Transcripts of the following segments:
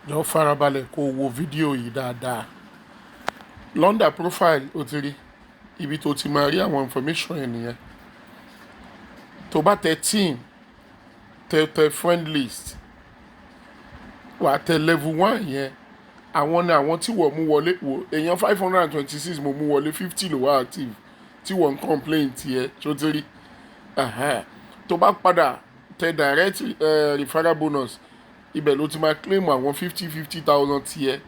Jọ farabalẹ̀ kó o wo fídíò yìí dáadáa. Under profile, o ti rí ibi tó ti máa rí àwọn information ẹ̀ nìyẹn. Tó bá tẹ team, tẹ friend list, wà á tẹ level 1 yẹn. Àwọn ni àwọn tí wọ́n mú wọlé. Wò, èèyàn 526 mo mú wọlé, 50 ló wà active tí wọ́n ń complain tiẹ̀. Tó ti rí? Ẹ̀hẹ́n. Tó bá padà tẹ direct referral bonus, ibẹ̀ ló ti máa claim àwọn fifty fifty thousand tiẹ̀.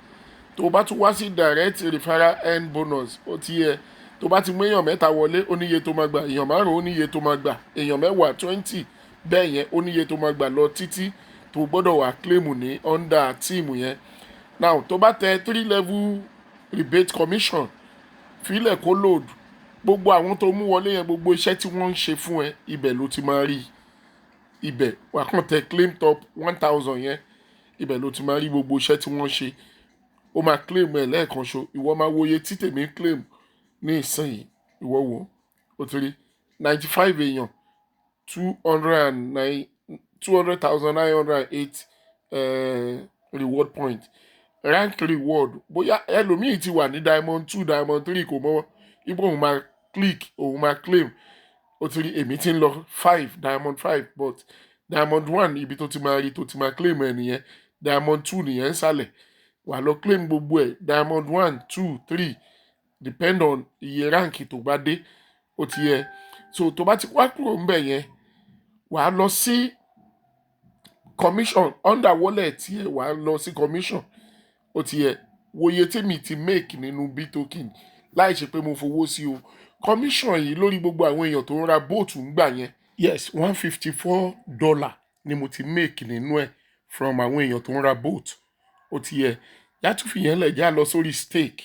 Tó bá tún wá sí direct referral earn bonus, ó ti yẹ, tó bá ti mú èèyàn mẹ́ta wọlé, ó níye tó máa gbà, èèyàn márùn, ó níye tó máa gbà, èèyàn 10, 20 bẹ́ẹ̀ yẹn, ó níye tó máa gbà lọ títí tó gbọ́dọ̀ wà claim ní under team yẹn. Now, tó bá tẹ three level rebate commission, fílẹ̀ kó load. Gbogbo àwọn tó mú wọlé yẹn, gbogbo iṣẹ́ tí wọ́n ń ṣe fún ẹ, ibẹ̀ ló ti máa rí. Ibẹ̀ wà kàn tẹ claim top 1,000 yẹn, ibẹ̀ ló ti máa rí gbogbo iṣẹ́ tí wọ́n ṣe. Ó máa claim ẹ̀ lẹ́ẹ̀kan ṣo. Ìwọ máa wo iye tí tèmi claim ní ìsinyìí. Ìwọ wò ó, ti rí 95 èèyàn, two hundred and nine 200,908 reward point, rank reward. Bóyá ẹlòmíì ti wà ní diamond 2, diamond 3, kò mọ ipò òun máa click, òun máa claim. Ó ti rí, èmi ti ń lọ 5, diamond 5, but diamond 1, ibi tó ti máa rí, tó ti máa claim ẹ nìyẹn. Diamond 2 nìyẹn ń sàlẹ̀, wà lọ claim gbogbo ẹ̀. Diamond 1, 2, 3, depend on iye rank tó bá dé. Ó ti yẹ. So tó bá ti wá kúrò ńbẹ̀ yẹn, wà á lọ sí commission under wallet yẹ, wà á lọ sí commission. Ó ti yẹ. Wòye tèmi ti make nínú Btoken láì ṣe pé mo fowó sí o. Commission yìí lórí gbogbo àwọn èèyàn tó ń ra bot ń gbà yẹn, yes, $154 ni mo ti make nínú ẹ̀ from àwọn èèyàn tó ń ra bot. Ó ti yẹ. Yàtú fìyẹn lẹ̀, já lọ sórí stake.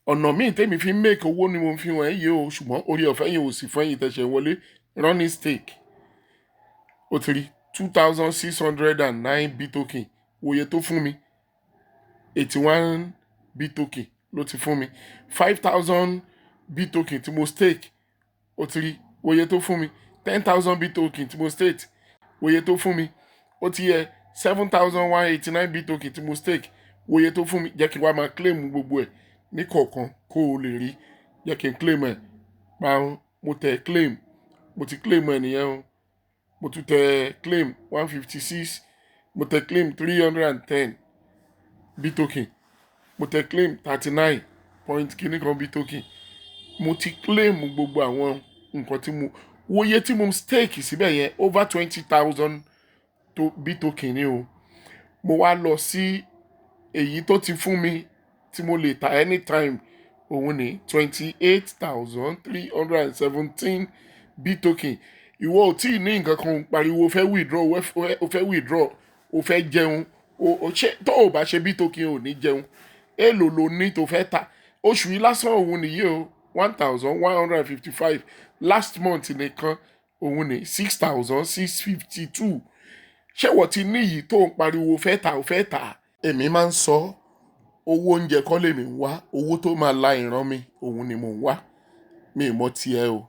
Ọ̀nà míì tèmi fi ń make owó ni mo fi wọ̀n ẹ́ yìí o, ṣùgbọ́n orí ọ̀fẹ́ yìí ò sì fún ẹ̀yin tẹ̀sẹ̀ wọlé. Running stake, ó ti rí 2,609 Btoken. Wòye tó fún mi, 81 Btoken ló ti fún mi. 5,000 Btoken tí mo stake, ó ti rí wòye tó fún mi. 10,000 Btoken tí mo stake, wòye tó fún mi. Ó ti yẹ. 7,189 Btoken tí mo stake, wòye tó fún mi. Jẹ́ kí n wá máa claim gbogbo ẹ̀ ní kọ̀ọ̀kan kó o lè rí. Jẹ́ kí n claim ẹ̀ parun. Mo tẹ claim, mo ti claim ẹ̀ nìyẹn o. Mo tún tẹ claim, 156. Mo tẹ claim, 310 Btoken. Mo tẹ claim, 39 point kíní kan Btoken. Mo ti claim gbogbo àwọn nǹkan tí mo wòye tí mo stake síbẹ̀ yẹn, over 20,000 tó Btoken ni o. Mo wá lọ sí èyí tó ti fún mi tí mo lè ta anytime. Òun ní 28,317 Btoken. Ìwọ ò tí ì ní nǹkan kan, pariwo o fẹ́ withdraw, o fẹ́ withdraw, o fẹ́ jẹun o. Ṣé tó o bá ṣe Btoken, ò ní jẹun? Èèlò ló ní tó fẹ́ tà? Oṣù yìí lásán, òun nìyí o, 1,155. Last month nìkan, òun ní 6,652. Ṣé wọ́n ti ní yìí tó ń pariwo fẹ́ tà, ó fẹ́ tà? Èmi máa ń sọ, owó oúnjẹ kọ́ lèmi ń wá. Owó tó máa la ìran mi, òun ni mò ń wá. Mi ì mọ tiẹ̀ o.